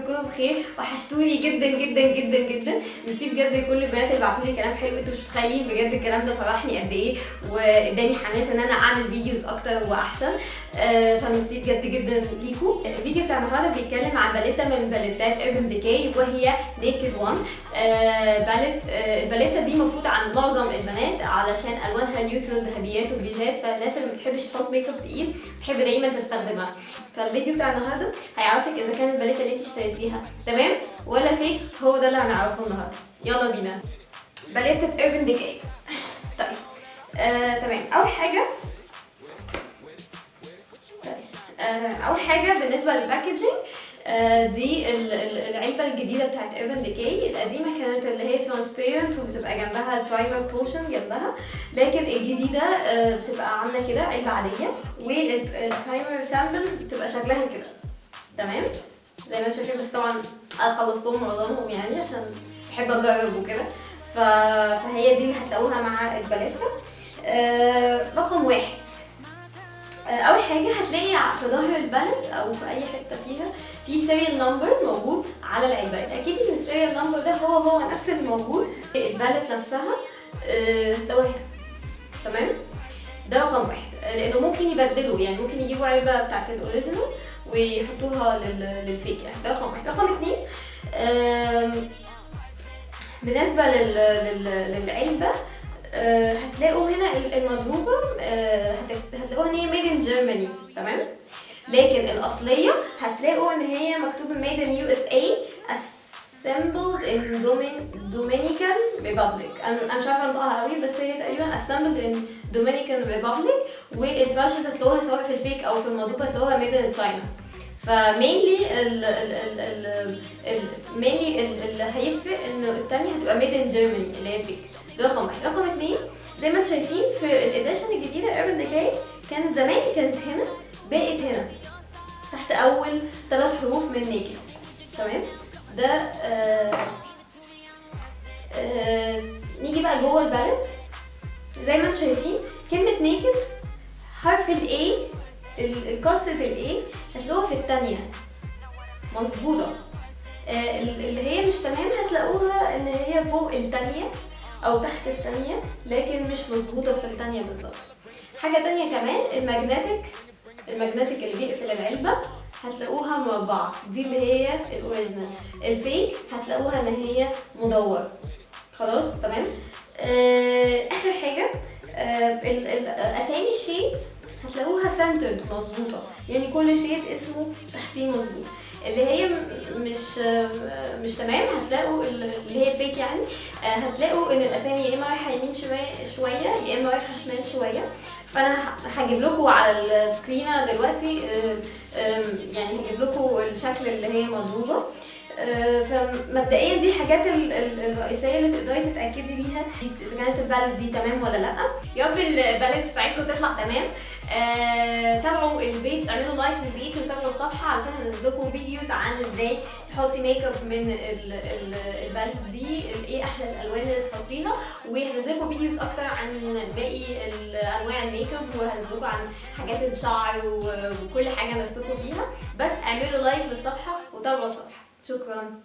تكونوا بخير. وحشتوني جدا جدا جدا جدا. ميرسي بجد كل البنات اللي بعتوا لي كلام حلو، انتوا مش متخيلين بجد الكلام ده فرحني قد ايه واداني حماس ان انا اعمل videos اكتر واحسن. فميرسي بجد جدا ليكم. الفيديو بتاع النهارده بيتكلم عن باليتا من باليتات Urban Decay وهي Naked 1 palette. الباليتا دي المفروض عند معظم البنات علشان الوانها neutral، ذهبيات وبيجات، فالناس اللي ما بتحبش تحط ميك اب تقيل بتحب دايما تستخدمها. فالفيديو بتاع النهارده هيعرفك اذا كان الباليتا اللي انت اشتريتيها تمام ولا fake، هو ده اللي هنعرفه النهارده. يلا بينا. باليتة Urban Decay. طيب تمام. اول حاجة طيب اول حاجة بالنسبة لل packaging، دي العلبة الجديدة بتاعت Urban Decay. القديمة كانت اللي هي transparent وبتبقى جنبها ال primer potion جنبها، لكن الجديدة بتبقى عامله كده علبة عادية، وال primer samples بتبقى شكلها كده تمام زي ما انتم شايفين. بس طبعا انا خلصتهم معظمهم يعني عشان بحب اجرب وكده. فهي دي اللي هتلاقوها مع الباليتا. رقم واحد، اول حاجة هتلاقي في ظهر ال palette او في اي حتة فيها في serial number موجود على العلبة. اتاكدي ان ال serial number ده هو هو نفس الموجود في ال palette نفسها. هتلاقوها هنا تمام. ده رقم واحد، لانه ممكن يبدلوا، يعني ممكن يجيبوا علبة بتاعت ال original ويحطوها لل fake يعني. ده رقم واحد. رقم اتنين، بالنسبة للعلبه، هتلاقوا هنا المضروبه، هتلاقوها ان هي made in Germany تمام، لكن الاصلية هتلاقوا ان هي مكتوبة made in USA assembled in Dominican Republic. انا مش عارفه انطقها قوي، بس هي تقريبا assembled in Dominican Republic. وال brushes هتلاقوها سواء في ال fake او في المضروبه هتلاقوها made in China. ف mainly ال ال ال ال mainly اللي هيفرق انه التانية هتبقى made in Germany اللي هي fake. ده رقم واحد. رقم اتنين، زي ما انتم شايفين في ال edition الجديدة Urban Decay كان زمان كانت هنا، بقت هنا تحت اول 3 حروف من Naked تمام. ده نيجي بقى جوه ال palette. زي ما انتم شايفين كلمة Naked حرف ال A، الكسرة ال A هتلاقوها في التانية مظبوطة. اللي هي مش تمام هتلاقوها ان هي فوق التانية او تحت التانية، لكن مش مظبوطة في التانية بالظبط. حاجة تانية كمان، ال magnetic اللي بيقفل العلبة هتلاقوها مربعة، دي اللي هي ال original. ال fake هتلاقوها ان هي مدورة. خلاص تمام. اخر حاجة، اسامي ال shades هتلاقوها centered مظبوطة، يعني كل shade اسمه تحتيه مظبوط. اللي هي مش تمام هتلاقوا اللي هي fake يعني، هتلاقوا ان الاسامي يا اما رايحة يمين شوية يا اما رايحة شمال شوية. فانا هجيب لكم على ال screen دلوقتي، يعني هجيب لكم الشكل اللي هي مضروبة. فمبدئيا دي الحاجات الرئيسية اللي تقدري تتاكدي بيها اذا كانت ال palette دي تمام ولا لا. يا رب ال palette بتاعتكم تطلع تمام. تابعوا ال page، اعملوا like لل page وتابعوا الصفحة علشان هنزل لكم videos عن ازاي تحطي ميك اب من ال palette دي، ايه احلى الالوان اللي تحطيها، وهنزل لكم videos اكتر عن باقي انواع الميك اب، وهنزل لكم عن حاجات الشعر وكل حاجة نفسكم فيها. بس اعملوا like للصفحه وتابعوا الصفحة. شكرا.